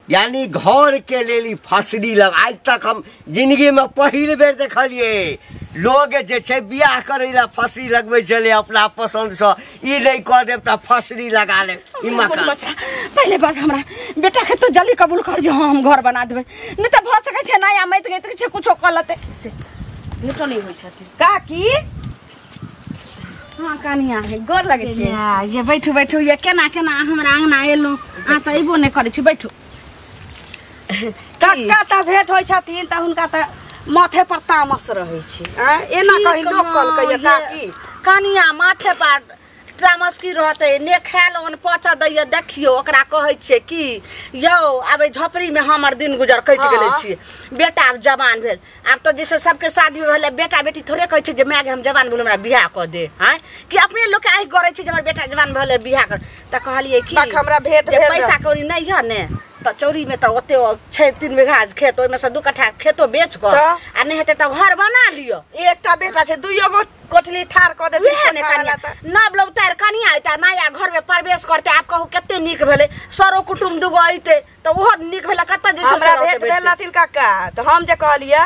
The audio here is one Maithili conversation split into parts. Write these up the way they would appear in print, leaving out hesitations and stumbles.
यानी घर के लेल फसरी लग आज तक हम जिंदगी में पहिल बेर देखलिए लोग जे छै बियाह करै ला फसरी लगबै छलै अपना पसंद से ई नहीं कह देब त फसरी लगा ले ई मकान। पहले बात हमरा बेटा के तो जल्दी कबूल कर जो हम घर बना देबै नहीं त भ सकै छै नया मत गई त कुछो क लते से भेटो नहीं होई छथिन काकी। हां कनिया है गोर लगै छी। ये बैठू बैठू ये केना केना हमरा अंगना एलौ आ त अइबो नै करै छी बैठू। काका त भेट होई छथिन त हुनका त माथे पर तामस रहै छै। एना कहि लोक कहलकै काकी कनिया माथे पर तामस की रहतै ने खायल ओन पचा दैया। देखियो ओकरा कहै छियै कि यौ आब झोपड़ी में हमर दिन गुजर कटि गेलै छियै बेटा आब जवान भेल आब तऽ जैसे सबके शादी भेलै बेटा बेटी थोड़े कहै छै जे माय हम जवान भेल हमरा बियाह कऽ दे। आँय कि अपने लोक आँखि गड़ै छै जे हमर बेटा जवान भेलै बियाह कर तऽ कहलियै कि हमरा भेट भेल पैसा कौड़ी नहि यऽ ने तऽ चौरी में तऽ ओते छै 3 बीघा खेत ओहिमे से 2 कट्ठा खेतो बेच कऽ आ नहि हेतै तऽ घर बना लिअ। एकटा बेटा छै दुइयो गो कोठली ठार कऽ देतै उएह ने कनिया नव लोग तार कनिया अयतै नया घर में प्रवेश करतै आब कहू कते नीक भेलै सरो कुटुम दूगो अयतै तऽ ओहो नीक भेलै कतऽ जे हमरा भेट भेल रहथिन काका तऽ हम जे कहलियै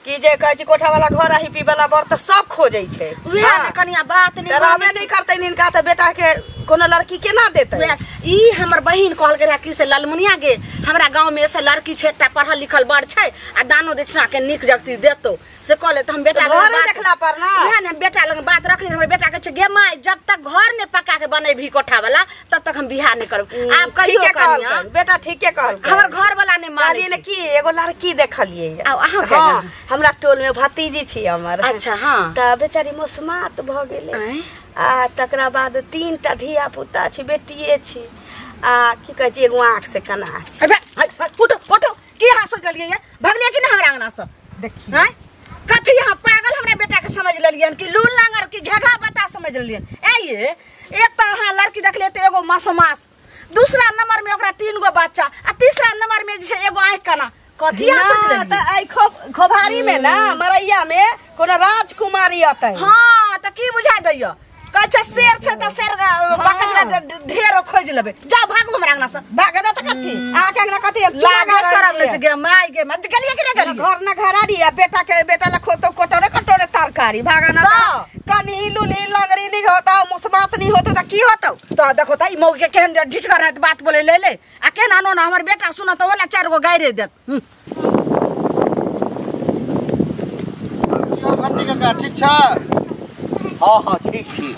कि जे कहै छै कोठा वाला घर आ हिपी वाला बर तऽ सब खोजै छै उएह ने कनिया बात नहि रहबे नहि करतै हिनका तऽ बेटा के कोनो लड़की केना देतै। ई हमर बहिन कहलकै रहे कि से ललमुनिया गे हमरा गाँव में ऐसे लड़की छै एकटा पढ़ल लिखल बड़ छै आ दानो दक्षिणा के नीक जगती देतौ से कहले तऽ हम बेटा लग देखला पर ना उएह ने हम बेटा लग बात रखली हमर बेटा कहै छै गे माय जब तक घर ने पक्का के बनेबही कोठा वाला तब तक हम बियाह नहीं करब। आब कहियो कनिया बेटा ठीके कहलकै हमर घर वाला नहि मानै ने कि एगो लड़की देखलियै आ अहाँ के हमरा टोल में भतीजी छी हमर। अच्छा हां तऽ बेचारी मोसमात भऽ गेलै आ तकरा बाद 3 टा धिया पुता छी बेटिए छी आ की कहै छै एगो आँख से कना छै। उठो उठो की अहाँ सोच लेलियै भगलियै कि नहि हमरा अंगना से देखियै कथी अहाँ पागल हमरा बेटा के समझ लेलियन कि लूल लांगर कि घेघा बता समझ लेलियन। ए ये एक तऽ अहाँ लड़की देखलियै तऽ एगो मासोमास दूसरा नंबर में ओकरा 3 गो बच्चा आ तीसरा नंबर में जे छै एगो आँख कना कथी अहाँ सोच लेलियै। तऽ एहि खोभारी में ना मरैया में कोनो राजकुमारी अतै। हाँ तऽ की बुझा दैया कहै छै शेर छै तऽ शेर बकरा ढेर खोजि लेबै जाउ भागू हमरा अंगना से। भागना तऽ कथी अहाँके अंगना कथी लागे शरम नहि छै गे माय गे माय गेलियै कि नहि गेलियै घर न घरारी आ बेटा के बेटा ला खोतो कटोरे कटोरे तरकारी भागना तऽ कनी लुली लंगड़ी नहीं होता मुसमात नहीं होता तऽ की होतौ। तऽ देखो तऽ ई मौगी के केहन ढिठगर है बात बोले ले ले आ केहन आनो ना हमर बेटा सुनत तऽ ओला 4 गो गारि देत। घंटी काका ठीक छै? हाँ हाँ ठीक छी।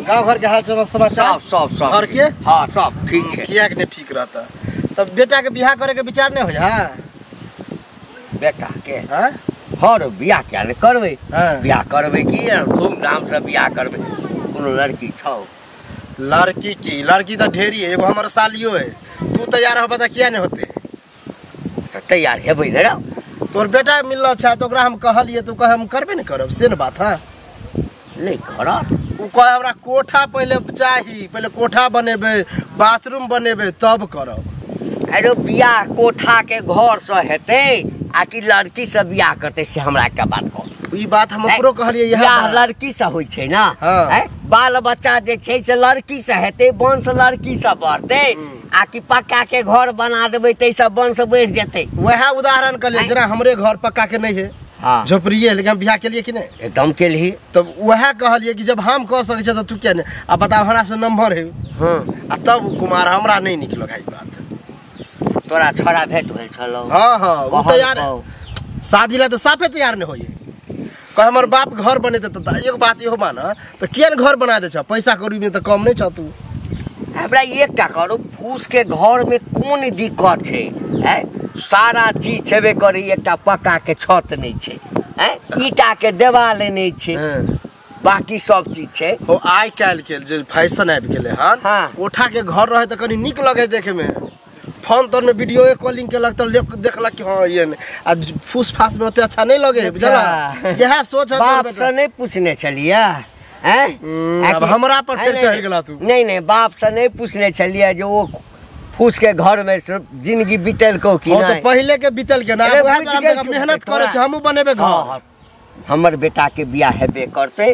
गाँव घर के हाल समाचार सब सब सब घर के हाँ सब ठीक छै। किया के नहीं ठीक रहता तब बेटा के बियाह करे के विचार नहीं होय? हाँ बेटा के हाँ हर बियाह क्या नहीं करबै? हाँ बियाह करबै की धूमधाम से बियाह करबै। कोनो लड़की छौ? लड़की की लड़की तो ढेरी है एगो हमर सालियो है तू तैयार हो बता किया नहीं होते? तो तैयार हेबै ने रौ तोर बेटा मिलल छै तो ओकरा हम कहलियै तू कह हम करबे नहीं करब से ने बात। हाँ नहीं करब उ कहे हमरा कोठा पहले चाही पहले कोठा बनेबै बाथरूम बनेबै तब करब। अरे बियाह कोठा के घर से हेतै आ कि लड़की से बियाह करतै से हमरा एकटा बात कहू। ई बात हम ओकरो कहलियै बियाह लड़की से होइ छै ना। हाँ। बाल बच्चा जे छै से लड़की से हेतै वंश लड़की से बढ़तै आ कि पक्का के घर बना देबै ताहिसँ वंश बढ़ि जेतै। वएह उदाहरण कहलियै जेना हमरे घर पक्का के नहीं है हाँ झोपड़िए लेकिन हम बियाह केलिए कि नहीं? एकदम केलही। तब वएह कहलिए कि जब हम कह सकै छियै तऽ तू किया नहीं? आ बताब हमरा से नंबर है हाँ आ तब कुमार हमरा नहीं निक लगै बात। तोरा छोड़ा भेट भेल छलौ? हाँ हाँ उ तैयार शादी ला तऽ साफे तैयार नहीं होइए कह हमर बाप घर बनेतै तऽ एगो बात इहो मान तऽ किया ने घर बना दै छ पैसा कौड़ी में तऽ कम नहीं छ तू। हमरा एकटा करू फूस के घर में कोन दिक्कत छै? सारा चीज छेबे करी एकटा पक्का के छत नहीं छै ईटा के देवाल नहीं छै बाकी सब चीज छै। हो आइ काल्हि के जे फैशन आबि गेलै हन हाँ। कोठा के घर रहे तऽ कनी नीक लगे देखे में फोन तोन में वीडियो कॉलिंग केलक तऽ देखलक कि हाँ ये आ फूस फास में ओते अच्छा नहीं लगे बुझला इएह सोच है। बाप से नहीं पूछने छलियै? अब हमरा पर फिर चढ़ गेला तू। नहीं नहीं बाप से नहीं पूछने छलियै जे ओ फूस के घर में जिंदगी बीतल को कि नहीं? तो पहले के बीतल के ना मेहनत करे छै हमहू बनेबे घर। हमर बेटा के बियाह हेबे करते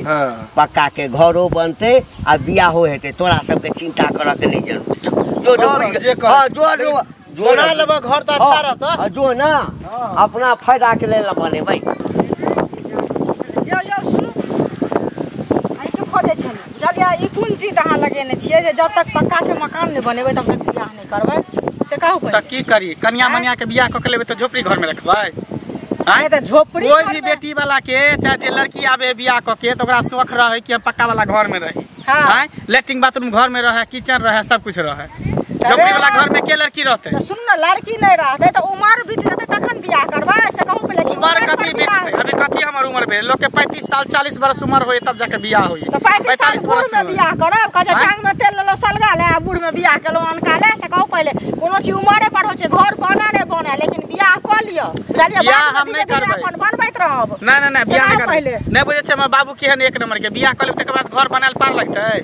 पक्का के घरो बनते आ बियाहो हेतै तोरा सबके चिंता करऽ के नहीं जरूरत छौ। जो जो जो जो बना लेबै घर त अच्छा रहत। हां जो ना अपना फायदा के लेल बनेबै। यो यो सुनू, आई के खोजे छल बुझलियै, ई कोन चीज अहाँ लगेने छियै जे जब तक पक्का के मकान नहि बनेबै तब तक बियाह नहि करबै, से कहू पहिले। त की करी, कन्या मनिया के बियाह क के लेबै त झोपड़ी घर में रखबै? आए त झोपड़ी कोई भी बेटी वाला के चाहे जे लड़की आवे बियाह क के त ओकरा शौक रहे कि हम पक्का वाला घर में रही। हां, लैट्रिन बाथरूम घर में रहे, किचन रहे, सब कुछ रहे। झोपड़ी वाला घर में के लड़की रहते? त सुन न, लड़की नहीं रहते त उमर बीत जेतै तखन बियाह करबै, से कहू पहिले कि उमर कथी बीततै? अभी कथी हमर उमर भेल? लोग के 35 साल 40 बरस उमर होय तब जाके बियाह होय। त 35 साल बूढ़ में बियाह करब? कहे टांग में तेल लेलो सलगा ले, आ बूढ़ में बियाह केलो अनका ले, से कहू पहिले। कोनो चीज उमरे पर होइ छै, घर बना नै बने, लेकिन बियाह क लियो बुझलियै? बियाह हम नै करबै, अपन बनबैत रहब। ना ना ना, बियाह नै करबै। नै बुझै छै हमर बाबू केहन एक नंबर के, बियाह क लेब तकर बाद घर बनायल पार लगतै?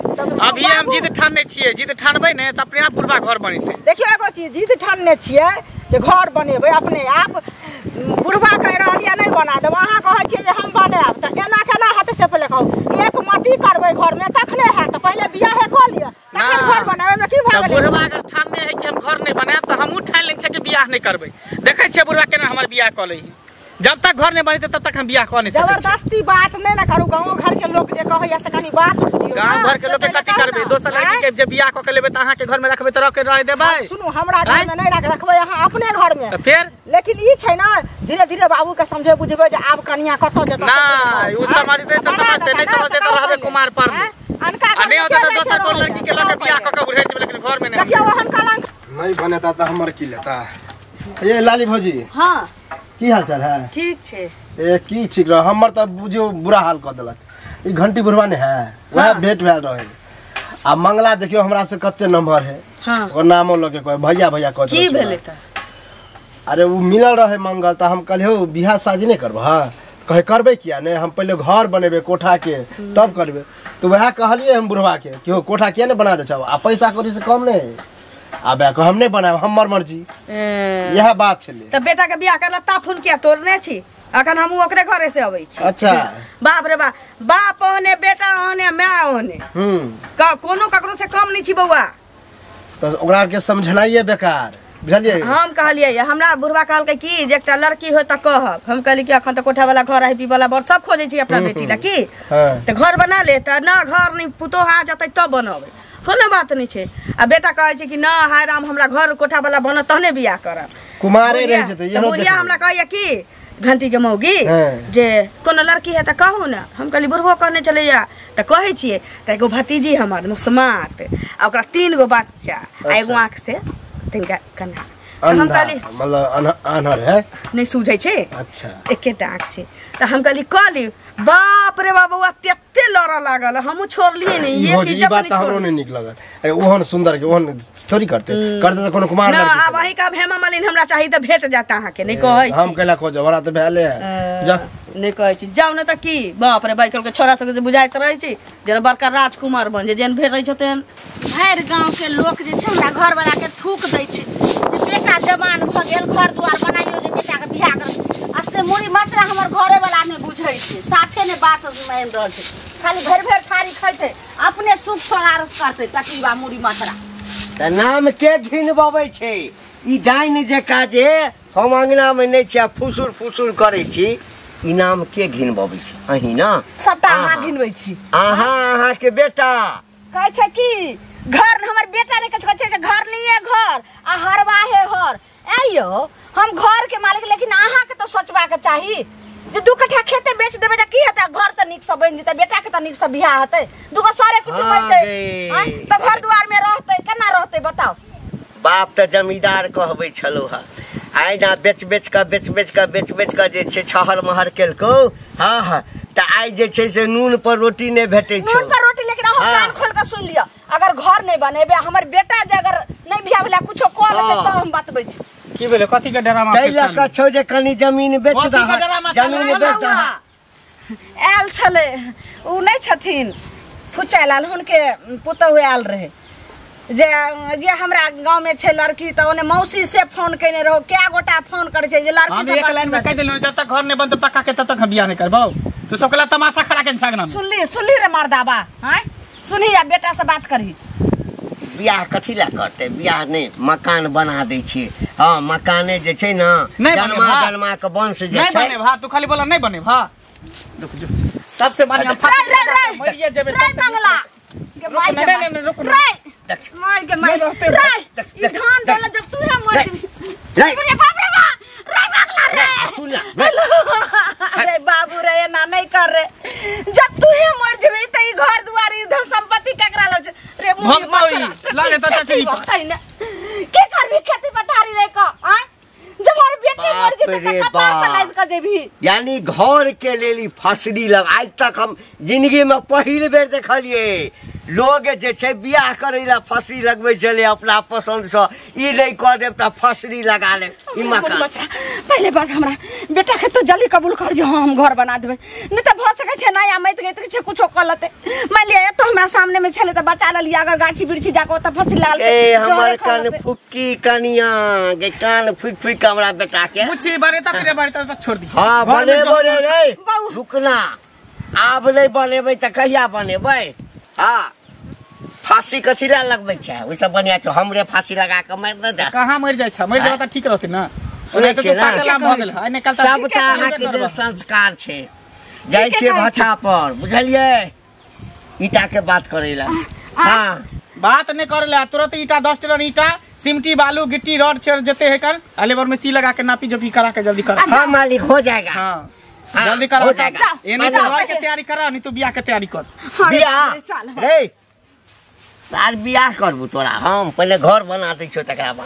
अभी हम जिद ठानने छियै, जिद ठानबै ने त अपने आप बुढ़बा घर बनेतै। देखियौ एगो चीज, जिद ठानने छियै जे घर बनेबै अपने आप, बुढ़बा कहि रहल यऽ नहि बना देब, अहाँ कहै छियै जे हम बनायब, तऽ एना केना हेतै से पहिले कहू। एक मती करबै घरमे तखने हैत, पहिले बियाहे कऽ लिअ तखन घर बनाबै मे की भऽ गेलै? बुढ़बा अगर ठानने है कि हम घर नहि बनायब तऽ हमहूँ ठानि लै छियै कि बियाह नहि करबै। देखै छियै बुढ़बा केना हमर बियाह कऽ लै, जब तक घर नहीं बनेतै तब तक हम बियाह कऽ नहीं सकै। जबरदस्ती बात नहीं ना करू, गाँव घर के लोग जे कहैया से कनी बात बुझियौ। गाँव घर के लोग के कथी करबै? दोसर लड़की के जे बियाह कऽ के लेबै तऽ अहाँ के घर में रखबै तऽ रख रह देबै? सुनू, हमरा घर में नहीं रखबै, अहाँ अपने घर में। तऽ फेर लेकिन ई छै ना, धीरे धीरे बाबू के समझे बुझबै जे आब कनिया कतऽ जेतै। ना उ समझतै तऽ समझतै, नहीं समझतै तऽ रहबै कुमार पर। अनका आ नहीं होतै तऽ दोसर कोन लड़की के लऽ के बियाह कऽ के उड़ै जेबै, लेकिन घर में नहीं। देखियौ ओहन कलंक नहीं बनेता तऽ हमर की लेता। ये लाली भौजी, हां की हाल चाल है? ठीक छै। ए की ठीक रह, हमर त बुझियो बुरा हाल क देलक। ई घंटी बुढ़वा ने है, वह भेंट भेल रहे। आ मंगला देखियो हमरा से कते नंबर है। हां, ओकर नामो लके कहे भैया भैया कह की भेलै त? अरे उ मिलल रहे मंगल, त हम कहलियो बियाह शादी नहीं करब? हां, कहे करबै किया नहीं, हम पहिले घर बनेबै कोठा के तब करबै। तो वह कहलिए हम बुढ़वा के कि हो कोठा किया नहीं बना दे छौ, आ पैसा कौड़ी से कम नहीं, आब हम नहीं बनाब, हमर मर्जी। यह बात छलै। त बेटा के बियाह करला ता फोन किया तोड़ने छी? अखन हम ओकरे घरे से अबै छी। अच्छा, बाप रे बाप, बाप ओहने, बेटा ओहने, my ओहने, कोनो ककरो से कम नहीं छी बौआ। त ओकरा के समझनाइए बेकार बुझलियै। हम कहलियै, हमरा बुढ़वा कहलकै कि जे एकटा लड़की होय त कहब। हम कहली कि अखन त कोठा वाला घर है, पी वाला बर सब खोजै छी अपना बेटी ला की, त घर बना ले। त ना घर नहीं, पुतोह आ जतै तब बनबै, कोनो बात नहीं छै। आ बेटा कहै छै कि ना हाय राम, हमरा घर कोठा वाला बनत तहने बियाह करब। कुमारे रह जेतै। इहो बुढ़िया हमरा कहैया कि घंटी के मौगी जे कोनो लड़की है त कहू ना। हम कहली बुढ़बो कहने चलैया त कहै छियै। त एगो भतीजी हमर मुसमात, आ ओकरा 3 गो बच्चा, आ एगो आँख से तिनका कना। हम कहली मतलब आन्हर है, नहीं सूझै छै। अच्छा, एकेटा आँख छै। त हम कहली कहली, बाप रे बाप, बौआ तेते लड़ऽ लागल, हमहूँ छोड़लियै नहीं। ये बात त हमरो नहीं नीक लगल। ए ओहन सुंदर के ओहन थोड़ी करते करते त कोनो कुमार ना। लड़की आब अहीं का हेमा मालिन हमरा चाही त भेट जाता अहाँ के। नहीं कहै छी हम, कैला खोजब, हमरा त भेले है जा। नहीं कहै छी जाउ न त की। बाप रे बाइकल के छोरा सब जे बुझाइत रहै छी जेना बड़का राजकुमार बन जे जेन भेट रहै छथिन। भरि गाँव के लोक जे छै हमरा घर वाला के थूक दै छै जे बेटा जवान भऽ गेल, घर दुआर बनाइयो जे बेटा के बियाह कर। आ से मुड़ी मचरा हमर घरे वाला नहि बुझै छै, साफे नहि बात मानि रहल छै। खाली भरि भरि थारी खैतै, अपने सुख सोहारस करतै टकीबा मुड़ी मचरा। तऽ नाम के घिनबबै छै ई डाइन जेका जे हम अंगना में नहि छी आ फुसुर फुसुर करै छी, ई नाम के घिनबबै छै? अहीं ना सबटा अहाँ घिनबै छी। अहाँ अहाँ के बेटा कहै छै कि घर हमर बेटा नहि कहै छै घर नहीं है घर आ हरवा है हर। ऐ यौ हम घर के मालिक, लेकिन अहाँ के तो सोचबाक चाही जे 2 कट्ठा खेते बेच देबै त की हेतै? घर त नीक से बनि जेतै, बेटा के त नीक से बियाह हेतै, 2 गो सरे कुटुम हेतै त घर दुआर में रहतै, केना रहतै बताउ? बाप त जमींदार कहबै छलो हा, आइ ना बेच बेच का बेच बेच का बेच बेच का जे छै छहर महर केलकौ। हाँ हाँ, त आइ जे छै से नून पर रोटी नहीं भेटै छौ। नून पर रोटी, लेकिन अहाँ कान खोल के सुन लिअ, अगर घर नहीं बनेबै, हमर बेटा जे अगर नहीं बियाह भेला कुछो कऽ लेतै त हम बतबै छी। की भेलै? कथी के डरामा? तै लऽ कऽ छौ जे कनी जमीन बेच दह, जमीन बेच दह। आयल छलै उ नहि छथिन फुचाइलाल, हुनके पुतहु आयल रहे जे जे हमरा गांव में छै लड़की, त ओने मौसी से फोन केने रहो, कै गोटा फोन करै छै जे लड़की सब। एक लाइन में कह देलौ जब तक घर नहीं बनत पक्का के तब तक हम बियाह नहीं करबौ। तू सब कला तमाशा खड़ा के छागना। सुनली सुनली रे मर्दाबा, हैं सुनही आ बेटा से बात करही। बियाह कथी ला करते बियाह नहीं मकान बना दै छियै हां मकाने जे छै ना जन्मा जन्मा के वंश जे नहीं छै बने भा तू खाली बोला नहीं बने भा रुक जो सबसे बढ़िया रे रे रे मरिए जेबे रे मंगला के माई के नहीं नहीं रुक रे मार के मार रे ई धान देला जब तू हम मर जेबी रे रे बाप रे बा रे मंगला रे सुन ना अरे बाबू रे ना नहीं कर रे जब तू ही मर जेबी त ई घर दुआर ई धन संपत्ति केकरा लग रे भगतई लागे त चकरी पर के करबी खेती पथारी रे क आ जब हमर बेटी मर जेतै त कपार पर लाद क जेबी यानी घर के लेली फसरी लग आज तक हम जिंदगी में पहिल बेर देखलिए लोग जे छै बियाह करे ला फसरी लगबै छलै अपना पसंद से ई नहीं कह देब त फसरी लगा ले ई मकान पहले बात हमरा बेटा के तो जल्दी कबूल कर जो हम घर बना देबै नहीं त भ सकै छै नया मत गई त कुछो क लते मान लिया तो हमरा सामने में छले त बचा ललिया अगर गाछी वृक्षी जाके ओत फसरी लागल ए हमर कान फुक्की कनिया के कान फुक फुक के हमरा बेटा के पूछी बारे त फिर बारे त छोड़ दी हां बनेबो रे रे रुकना आब नहीं बनेबै त कहिया बनेबै हां फांसी कथी ला लगबै छै ओइ सब बढ़िया छौ हमरे फांसी लगा के मारि दे दे कहां मर जाइ छै मर जेबा त ठीक रहतै ना सुनै तो छियै ना पागल भऽ गेल है निकल त सबटा अहाँके देल संस्कार छै जाइ छियै भाषा पर बुझलियै ईटा के बात करै ला हां बात नहीं करे ला तुरंत ईटा 10 टन ईटा सिमटी बालू गिट्टी रॉड चढ़ जते है कर आ लेबर मिस्त्री लगा के नापी जोपी करा के जल्दी कर हां मालिक हो जाएगा हां जल्दी करा हो जाएगा एने घर के तैयारी करा नहीं तो बियाह के तैयारी कर बियाह रे सार बियाह करबू तोरा हम पहिले घर बना दै छियौ तकरा बाद।